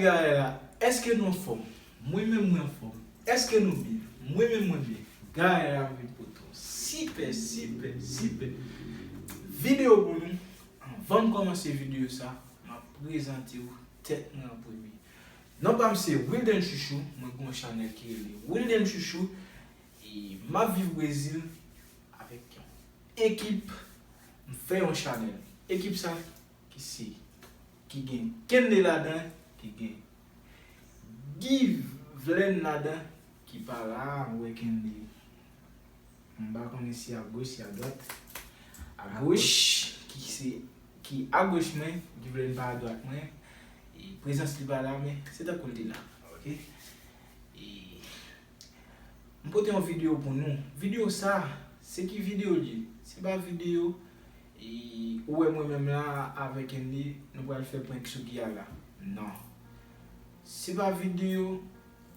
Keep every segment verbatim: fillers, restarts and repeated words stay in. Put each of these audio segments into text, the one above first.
Gayè la, èske nou anfòm? Mwen menm mwen anfòm. Èske nou byen? Mwen menm mwen byen. Gayè la vin pote yon sipè, sipè, sipè videyo pou nou. Anvan m kòmanse videyo sa, m ap prezante w tèt mwen an premye. Non pa m se Wilden Chouchou, mwen gen yon chanèl ki rele Wilden Chouchou, e m ap viv Brezil avèk yon ekip, m fè yon chanèl. Ekip sa ki se, ki gen Kenley ladan, ki gen Givlen ladan, ki pa la, m wè Kenley. M pa konnen si agoch, si adwat. Agoch, ki se, ki agoch mwen, Givlen pa adwat mwen. E prezans li pa la, men se tankou l te la. Ok? E m pote yon videyo pou nou. Videyo sa, se ki videyo l ye? Se pa videyo, e, ou wè mwen menm la avèk Kenley, nou pral fè prank sou Giala. Non. Se pa videyo,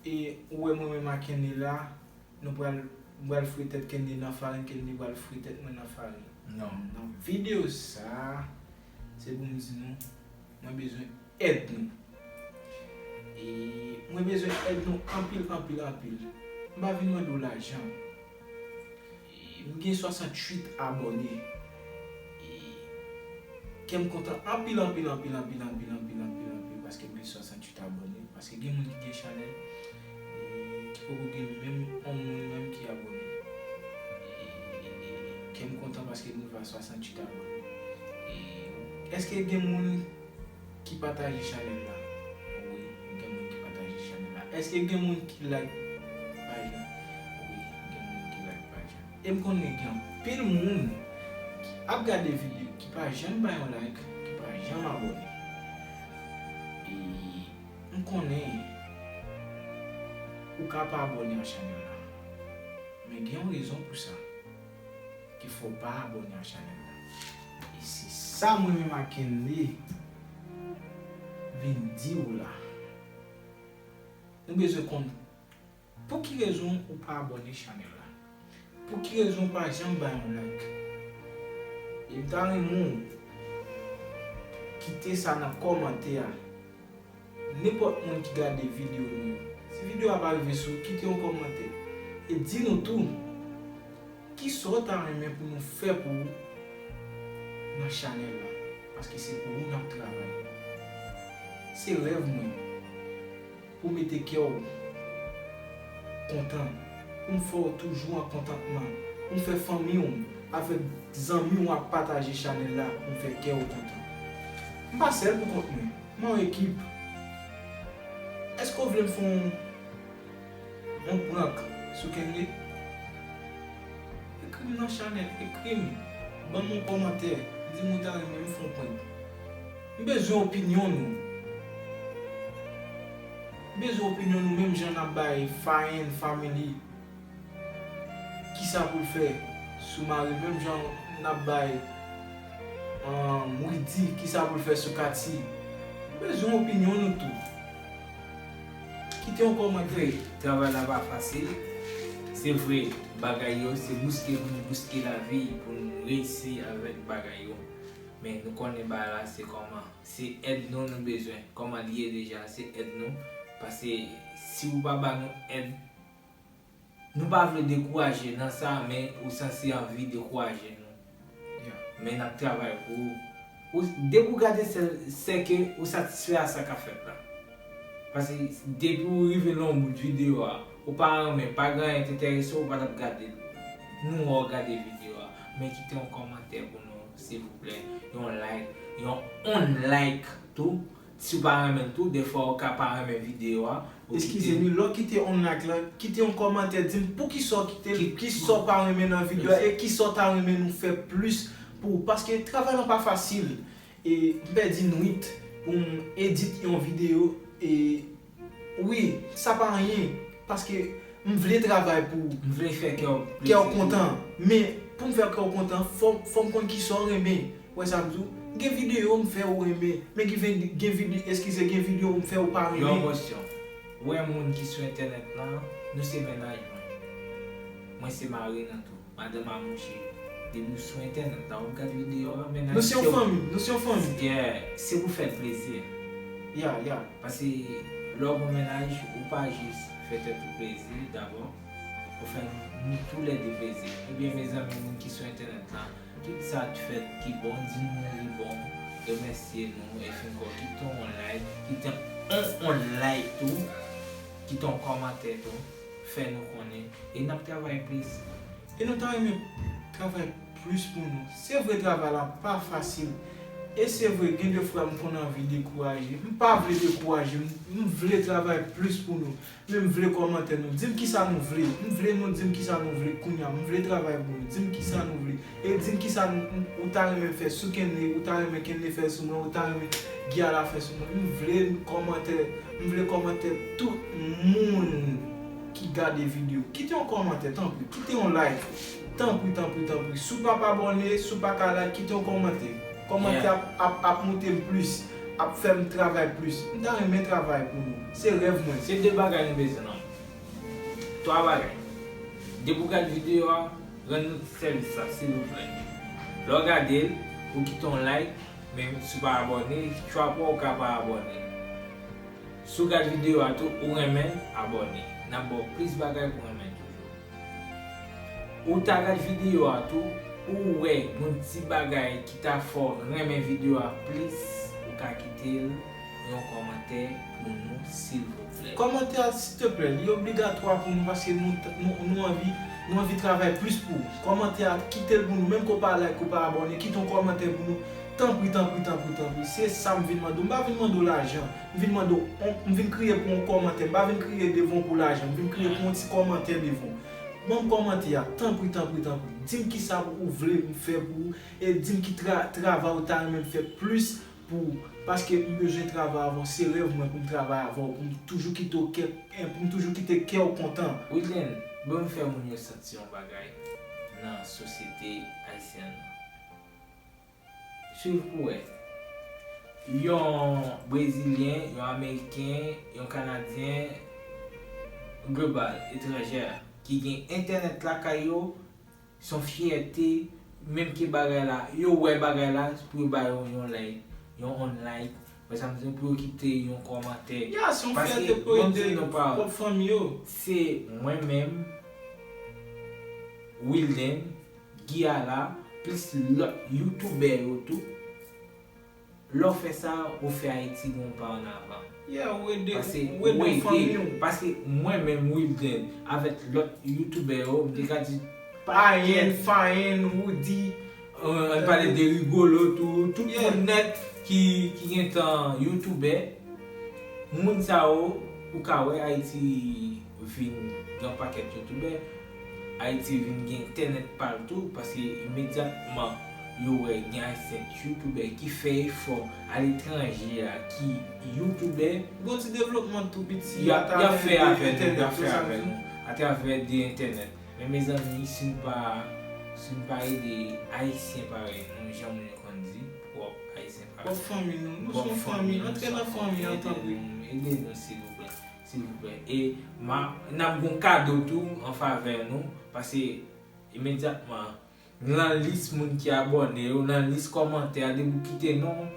e, ou wè mwen menm ak Kenley la, nou pral, m pral fouye tèt Kenley nan farin, Kenley pral fouye tèt mwen nan farin. Non. Non. Videyo sa, se pou m di nou, mwen bezwen èd nou. E mwen bezwen èd nou anpil, anpil, anpil. M pa vin mande w lajan. E m gen swasanntuit abòne. E kè m kontan anpil, anpil, anpil, paske m gen swasanntuit abòne. Paske gen moun ki gen chanèl, e ki poko gen menm yon moun menm ki abòne. E, e, e, e kè m kontan paske m rive a swasanntuit abòne. E èske gen moun ki pataje chanèl la? Wi, gen moun ki pataje chanèl la. Èske gen moun ki like paj la? Wi, gen moun ki like paj la. E m konnen gen anpil moun ki ap gade videyo, ki pa janm bay yon like, ki pa janm abòne. E m konnen ou ka pa abòne a chanèl la, men gen yon rezon pou sa ki fè w pa abòne a chanèl la. E se sa mwen menm ak Kenley vin di w la. Nou bezwen konn pou ki rezon ou pa abòne chanèl la. Pou ki rezon ou pa janm bay yon like. E m ta renmen w kite sa nan kòmantè a. Nenpòt moun ki gade videyo nou yo, si videyo a pa rive sou ou, kite yon kòmantè. E di nou tou, kisa w ta renmen pou nou fè pou ou nan chanèl la? Paske se pou ou n ap travay. Se rèv mwen pou mete kè w kontan, pou m fè w toujou an kontantman, pou m fè fanmi w avèk zanmi w ap pataje chanèl la, pou m fè kè w kontan. M pa sèl pou kont mwen, m an ekip. Èske w vle m fè yon, yon prank sou Kenley? Ekri m nan chanèl, ekri m. Ban m yon kòmantè, di m ou ta renmen m fè yon prank. M bezwen opinyon nou. M bezwen opinyon nou menm jan n ap bay Fayen Family kisa pou l fè sou Mari, menm jan n ap bay, um, Widy kisa pou l fè sou Katy. M bezwen opinyon nou tou. Kite yon kòmantè. Vre, travay la pa fasil. Se vre, bagay yo, se bouske pou nou bouske lavi, pou nou reyisi avèk bagay yo. Men nou konnen bagay la se kòman. Se èd nou nou bezwen. Kòman l ye deja, se èd nou. Paske si ou pa ba nou èd, nou pa vle dekouraje nan sa, men ou sanse anvi dekouraje nou. Men n ap travay pou ou. Ou, depi w gade, se, se ke ou satisfè a sa k ap fèt la. Paske depi ou rive nan yon bout videyo a, ou pa renmen, pa gen anyen k enterese w, ou pa t ap gade l. Nou wè w gade videyo a, men kite yon kòmantè pou nou, silvouplè. Yon like, yon unlike tou. Si w pa renmen l tou, defwa ou ka pa renmen videyo a. Eskize m, lè w kite yon like la, kite yon kòmantè, di m poukisa w kite l, kisa w pa renmen nan videyo a, e kisa w ta renmen nou fè plis pou ou. Paske travay lan pa fasil. E m pèdi nwit pou m edit yon videyo. E wi, sa pa anyen. Paske m vle travay pou ou. M vle fè kè w kontan. Men pou m fè kè w kontan, fò, fò m konn kisa w renmen. Ou wè sa m di w? Gen videyo m fè ou renmen, men gen, gen videyo, eskize, gen videyo m fè ou pa renmen. Yon kèsyon. Ou wè moun ki sou entènèt lan, nou se mennaj mwen. Mwen se mari nan tou. Madanm a mouche. Depi w sou entènèt la, w ap gade videyo a, mennaj nou se yon fanmi, nou se yon fanmi. Yeah, se pou fè l plezi. Ya, ya. Paske lè w gon mennaj, ou pa jis fè tèt ou plezi dabò, ou fè nou toulède plezi. Ebyen, mezanmi, moun ki sou entènèt la, tout sa k fèt ki bon, di nou li bon, remèsye nou, e fin kò, kite yon like, kite yon, yon like tou, kite yon kòmantè tou, fè nou konnen, e n ap travay plis. E nou ta renmen travay plis pou nou. Se vre, travay la pa fasil. E se vre, gen de fwa m konn anvi dekouraje. M pa vle dekouraje, m, m vle travay plis pou nou. Men m vle kòmantè nou. Di m kisa nou vle. M vle nou di m kisa nou vle kounye a. M vle travay pou nou. Di m kisa nou vle. E di m kisa n-, ou ta renmen fè sou Kenley, ou ta renmen Kenley fè sou mwen, ou ta renmen Giala fè sou mwen. M vle kòmantè, m vle kòmantè tout moun ki gade videyo. Kite yon kòmantè, tanpri. Kite yon like. Tanpri, tanpri, tanpri. Si w p ap abòne, si w pa ka like, kite yon kòmantè. Kòmantè ap, ap, ap moute m plis, ap fè m travay plis. M ta renmen travay pou nou. Se rèv mwen. Se de bagay nou bezwen nan. Twa bagay. Depi w gad videyo a, rann nou ti sèvis sa, silvouplè. Lè w gade l, ou kite yon like, men si w pa abòne, chwa pa w, ou ka pa abòne. Si w gad videyo a tou, ou renmen l, abòne. N ap ba w plis bagay pou w renmen toujou. Ou ta gad videyo a tou, ou wè yon ti bagay ki ta fè w renmen videyo a plis, ou ka kite l yon kòmantè pou nou, silvouplè. Kòmantè a, silteplè, li obligatwa pou nou, paske nou, nou, nou anvi, nou anvi travay plis pou ou. Kòmantè a, kite l pou nou, menm ke w pa like, ou pa abòne, kite yon kòmantè pou nou. Tanpri, tanpri, tanpri, tanpri. Se sa m vin mande w. M pa vin mande w lajan. M vin mande w, m vin kriye pou yon kòmantè. M pa vin kriye devan w pou lajan. M vin kriye pou yon ti kòmantè devan w. Ban m kòmantè a, tanpri, tanpri, tanpri. Di m kisa ou vle m fè pou ou. E di m ki tra-, travay ou ta renmen m fè plis pou ou. Paske m bezwen travay avè w. Se rèv mwen pou m travay avè w. Pou m toujou kite w kè, pou m toujou kite kè w kontan. Wilden, ban m fè moun yo santi yon bagay nan sosyete ayisyèn nan. Swiv pou w wè. Yon Brezilyen, yon Ameriken, yon Kanadyen, global, etranjè, ki gen entènèt lakay yo, se yon fyète, menm ke bagay la, yo wè bagay la, pou yo ba yo yon like, yon unlike, wè sa m di, pou yo kite yon kòmantè. Ya, se yon fyète pou ede pwòp fanmi yo. Se mwen menm, Wilden, Giala, plis lòt youtubè yo tou. Lè w fè sa, ou fè Ayiti gen yon pa ann avan. Yeah, ou ede, paske ou ede fanmi w. Paske mwen menm, Wilden, avèk lòt youtubè yo, m te ka di Ayen, Fayen, Woody, euh, ann pale de Rigolo tou, tout moun nèt ki, ki gentan youtubè. Moun sa yo, ou ka wè Ayiti vin gen yon pakèt youtubè, Ayiti vin gen entènèt pa l tou, paske imedyatman yo wè gen Ayisyen youtubè ki fè efò aletranje a, ki youtubè, gon ti devlopman tou piti y ap, y ap fè avè nou, y ap fè avè nou, atravè de entènèt. Men mezanmi, si n pa, si n pa ede Ayisyen parèy nou, jan moun yo konn di, pwòp Ayisyen parèy nou. Pwòp fanmi nou, nou se yon fanmi, antre nan fanmi an, tanpri. Ede nou, silvouplè. Silvouplè. E m a, n ap gen yon kado tou an favè nou, paske imedyatman, nan lis moun ki abòne yo, nan lis kòmantè a, depi w kite non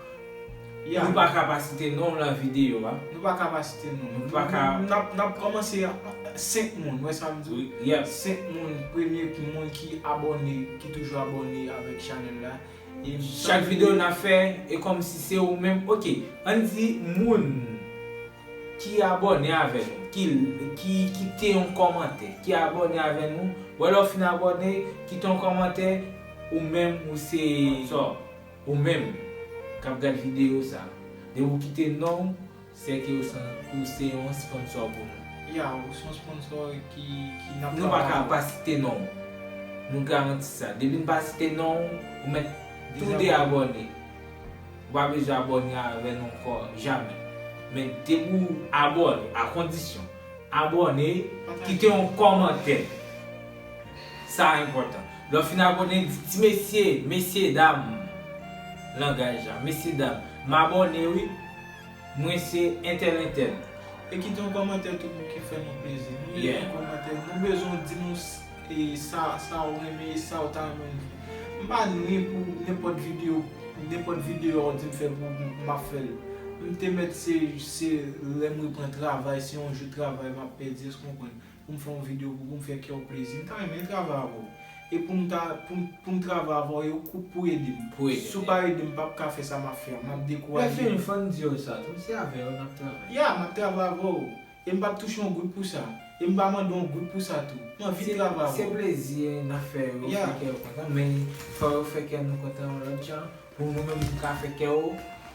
w, nou pa ka pa site non w nan videyo a. Nou pa ka pa site non w. Nou pa ka. N ap, n ap kòmanse senk moun, w wè sa m di w? Senk moun, premye moun ki abòne, ki toujou abòne avèk chanèl la. Chak videyo n ap fè, e kòmsi se ou menm. Oke, ann di moun ki abòne avè nou, ki, ki kite yon kòmantè, ki abòne avè nou, wè lè w fin abòne, kite yon kòmantè, ou menm, ou se, ou menm k ap gad videyo sa. Depi w kite non w, se ke ou se, ou se yon sponsò pou nou. Ya, ou se yon sponsò ki, ki n ap travay avè w. Nou pa ka pa site non w. Nou garanti sa. Depi n pa site non w, ou mèt tou dezabòne. Ou pa bezwen abòne avè nou ankò, jamè. Men depi w abòne, a kondisyon, abòne, kite yon kòmantè. Sa enpòtan. Lè w fin abòne, di ti mesye, mesye dam, langaj la, mesye dam, m abòne wi, mwen se entèl entèl. E kite yon kòmantè tou pou ki fè nou plezi. Nou bezwen kòmantè, nou bezwen di nou s-, e sa, sa w renmen, e sa w ta renmen nou fè. M pa ni pou nenpòt videyo, nenpòt videyo w di m fè pou m, m ap fè l. M te mèt se, se lè m reprann travay, se yon jou travay m ap pèdi, èske w konprann? Pou m fè yon videyo pou, pou m fè kè w plezi. M ta renmen travay avè w. E pou m ta, pou m, pou m travay avè w, e w pou, pou ede m. Pou ede m. Si w pa ede m, m p ap ka fè sa m ap fè a. M ap dekouraje. Lè fini, fò n di yo sa tou. Se avè yo n ap travay. Ya, m ap travay avè w. E m p ap touche yon goud pou sa. E m pa mande yon goud pou sa tou. M anvi travay avè w. Se plezi n ap fè yo, fè kè yo kontan, men fò yo fè kè nou kontan yon lòt jan. Pou nou menm nou ka fè kè w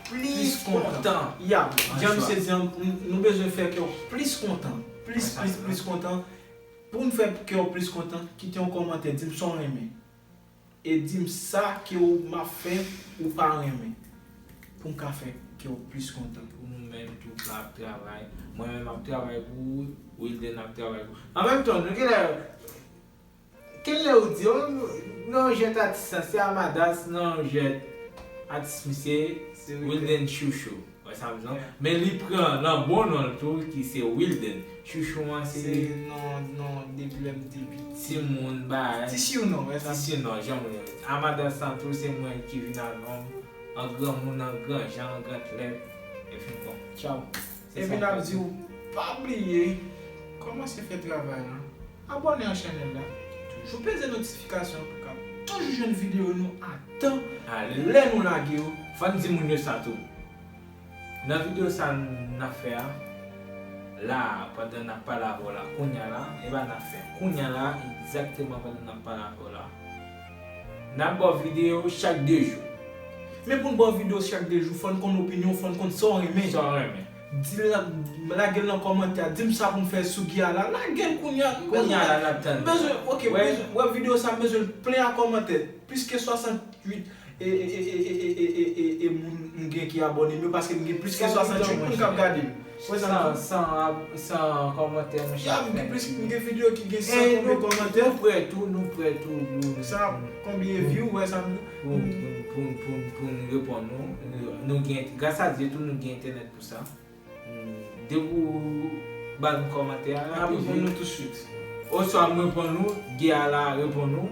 plis kontan. Ya, jan misye di an, nou bezwen fè kè w plis kontan. Plis, plis, plis kontan. Pou n fè kè w plis kontan, kite yon kòmantè, di m sa w renmen. E di m sa ke w m ap fè ou pa renmen. Pou m ka fè kè w plis kontan. Pou nou menm tou k ap travay. Mwen menm m ap travay pou ou, Wilden ap travay pou ou. An menm tan, nou genlè Kenlè ou di, oh, nan yon jwèt atis la, se Amadas, nan yon jwèt atis misye, se Wilden. Wilden Chouchou. Wè sa m di w? Yeah. Men li pran nan bon non l tou, ki se Wilden. Chouchou an se, se non, non, depi lè m te piti. Timoun, bagay. Ti sinon, wè sa m di. Ti sinon, jan mwen. Amadas lan tou, se mwen ki vin ak non m. An granmoun, an granjan, an grantlèt. Epi bon, tchaw. Epi n ap di w, pa bliye, kòmanse fè travay la. Abòne a chanèl la. Toujou peze notifikasyon pou w ka toujou jwenn videyo nou a tan lè nou lage yo. Fò n di moun yo sa tou. Nan videyo sa n ap fè a, la, pandan n ap pale avè w la, kounya la, e pa n ap fè. Kounya la, egzakteman pandan n ap pale avè w la, n ap ba w videyo chak de jou. Men pou n ba w videyo chak de jou, fò n konn opinyon w, fò n konn sa w renmen. Sa w renmen. Di l, lage l nan kòmantè a, di m sa pou m fè sou Guy a la, lage l kounya. Kounya la, n ap tann. Bezwen, ok, wè, bezwen, wè videyo sa, m bezwen l plen a kòmantè. Plis ke swasanntuit e, e, e, e moun m gen ki abòne m yo, paske m gen plis ke swasanntuit moun k ap gade m. Wè sa m di w? San, san ab-, san kòmantè, nou chak fè. Ya, m gen plis, m gen videyo ki gen san konbyen kòmantè. Nou prè tou, nou prè tou pou, sa konbyen view, wè sa m di w? Pou, pou, pou, pou, pou n reponn nou. Nou, nou gen, gras a Dye tou, nou gen entènèt pou sa. Hmm, depi w ba nou kòmantè a, n ap reponn nou tousuit. Oswa m reponn nou, Guy a la reponn nou,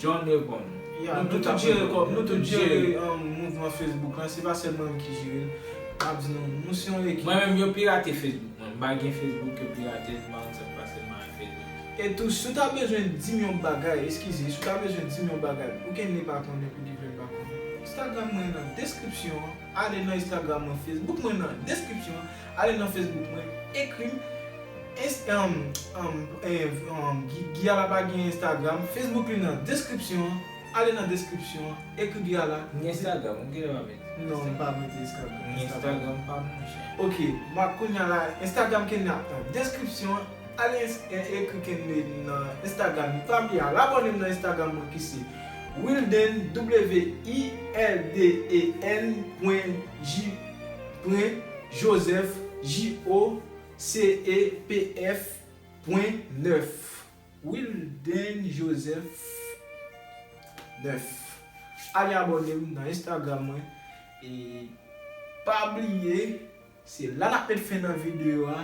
John reponn nou. Ya, nou tout ap jere kò, nou tout jere, um, mouvman Facebook lan, se pa sèl mwen menm ki jere l. M ap di nou, nou se yon ekip. Mwen menm, yo pirate Facebook mwen. M pa gen Facebook, yo pirate l, m pa konn sa k pase, m pa gen Facebook. E tou, si w ta bezwen di m yon bagay, eskize, si w ta bezwen di m yon bagay, ou kenbe pa konnen, pou di vle pa konnen. Instagram mwen nan deskripsyon an. Ale nan Instagram mwen, Facebook mwen nan deskripsyon an. Ale nan Facebook mwen, ekri m. Ins-, um, um, eh, um, Gi-, Giala pa gen Instagram. Facebook li nan deskripsyon an. Ale nan deskripsyon an, ekri Giala. Gen Instagram, ou genlè pa mete. Non, m pa mete Instagram. Gen Instagram pa, monchè. Ok, m ap kounye a la, Instagram Kenneth nan deskripsyon an. Ale ins-, e-, ekri Kenneth nan Instagram. Pa bliye al abòne m nan Instagram mwen ki se Wilden, W I L D E N pwen J pwen Joseph, J O C E P F pwen nèf. Wilden Joseph nèf. Ale abòne m nan Instagram mwen. E pa bliye, se la n ap met fen nan videyo a.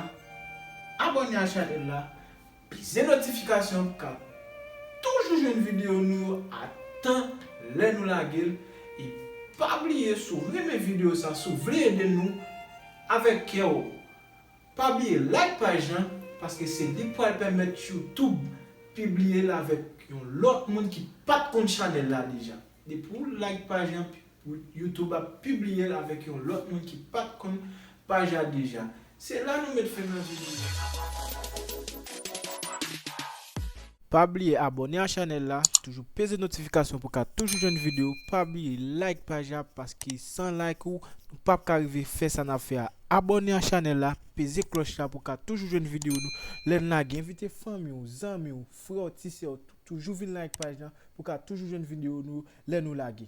Abòne a chanèl la. Peze notifikasyon pou w ka toujou jwenn videyo nou yo a tan lè nou lage l. E pa bliye, si w renmen videyo sa, si w vle ede nou avèk kè w, pa bliye like paj lan, paske se li k pral pèmèt YouTube pibliye l avèk yon lòt moun ki pa t konn chanèl la deja. Depi w like paj lan, YouTube ap pibliye l avèk yon lòt moun ki pa t konn paj la deja. Se la nou met fen nan videyo. Pa bliye abòne a chanèl la, toujou peze notifikasyon pou w ka toujou jwenn videyo. Pa bliye like paj la, paske san like ou, nou p ap ka rive fè sa n ap fè a. Abòne a chanèl la, peze klòch la pou w ka toujou jwenn videyo nou lè n lage. Envite fanmi w, zanmi w, frè w, ti sè w, tou-, toujou vin like paj la pou w ka toujou jwenn videyo nou lè nou lage.